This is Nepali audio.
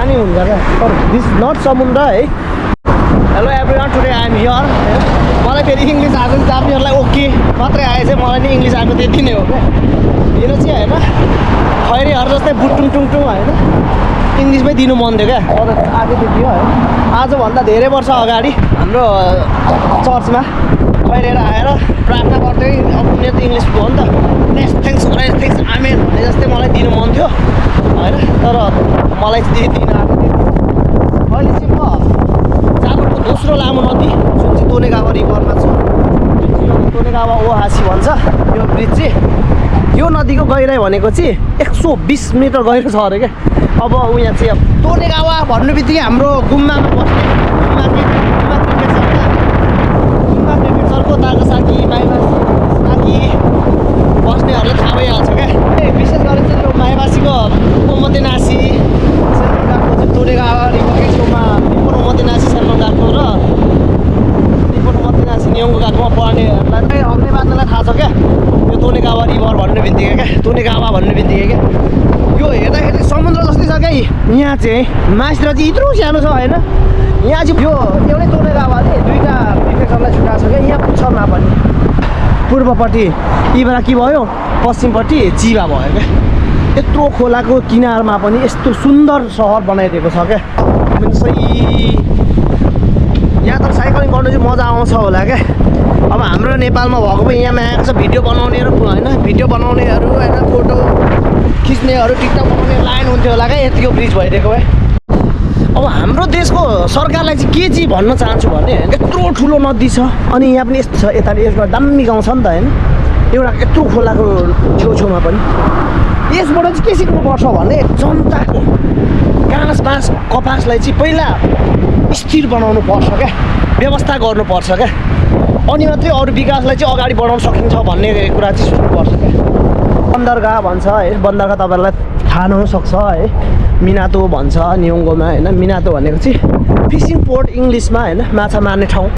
पानी हुन्छ क्या तर दिस नट समुद्र है hello everyone today I am here मलाई फेरि इङ्ग्लिस आएको जापानीहरूलाई ओके मात्रै आएछ मलाई नि इङ्ग्लिस आएको त्यति नै हो क्या यो चाहिँ होइन खैरीहरू जस्तै बुटुङ टुङटुङ होइन इङ्ग्लिसमै दिनु मन थियो क्या आएको थियो है आजभन्दा धेरै वर्ष अगाडि हाम्रो चर्चमा खैरेर आएर प्रार्थना गर्दै अब मेरो त इङ्ग्लिस भयो नि त थ्याङ्क्स आमेन भने जस्तै मलाई दिनु मन थियो होइन तर मलाई चाहिँ दिन आएको थियो अहिले चाहिँ म जापानको दोस्रो लामो नदी जुन चाहिँ तोनेगावा रिभरमा छ जुन चाहिँ तोनेगावा ओहासी भन्छ यो ब्रिज चाहिँ यो नदीको गहिराइ भनेको चाहिँ 120 मिटर गहिरो छ अरे क्या अब यहाँ चाहिँ तोनेगावा भन्नु बित्तिकै हाम्रो गुम्बामा बस्ने गुम्बा क्रिकेट सरको ताकासाकी माइबासी साकी बस्नेहरूले थाहा भइहाल्छ क्या विशेष गरी चाहिँ यो माइबासीको उपमतेनासी सेलमङ्गाको चाहिँ तोनेगावा रिभरकै छेउमा उपमतेनासी सेलमङ्गाको र उपमतेनासी नियमको गाकोमा पढ्नेहरूलाई अग्नि बाँध्नलाई थाहा छ क्या यो तोनेगावा रिभर भन्ने बित्तिकै क्या तोनेगावा भन्ने बित्तिकै क्या यो हेर्दाखेरि समुद्र जस्तै छ क्या यहाँ चाहिँ मासतिर चाहिँ यत्रो सानो छ होइन यहाँ चाहिँ यो एउटै तोनेगावाले दुईवटा प्रिफेक्चरलाई छुट्याएको छ क्या यहाँ पुच्छरमा पनि पूर्वपट्टि इब्राकी भयो पश्चिमपट्टि चिबा भयो क्या यत्रो खोलाको किनारमा पनि यस्तो सुन्दर सहर बनाइदिएको छ क्या सही यहाँ त साइक्लिङ गर्नु चाहिँ मजा आउँछ होला क्या अब हाम्रो नेपालमा भएको पनि यहाँ आएको छ भिडियो बनाउनेहरू होइन भिडियो बनाउनेहरू होइन फोटो खिच्नेहरू टिकटक बनाउने लाइन हुन्थ्यो होला क्या यतिको ब्रिज भइदिएको है अब हाम्रो देशको सरकारलाई चाहिँ के चाहिँ भन्न चाहन्छु भने यत्रो ठुलो नदी छ अनि यहाँ पनि यस्तो छ यता यसमा दामी गाउँ छ नि त होइन एउटा यत्रो खोलाको छेउछेउमा पनि यसबाट चाहिँ के सिक्नुपर्छ भने जनताको घाँस बाँस कपासलाई चाहिँ पहिला स्थिर बनाउनु पर्छ क्या व्यवस्था गर्नुपर्छ क्या अनि मात्रै अरू विकासलाई चाहिँ अगाडि बढाउन सकिन्छ भन्ने कुरा चाहिँ सोच्नुपर्छ क्या बन्दरगाह भन्छ है बन्दरगाह तपाईँहरूलाई थाहा नहुनसक्छ है मिनातो भन्छ नियोङ्गोमा होइन मिनातो भनेको चाहिँ फिसिङ पोर्ट इङ्ग्लिसमा होइन माछा मार्ने ठाउँ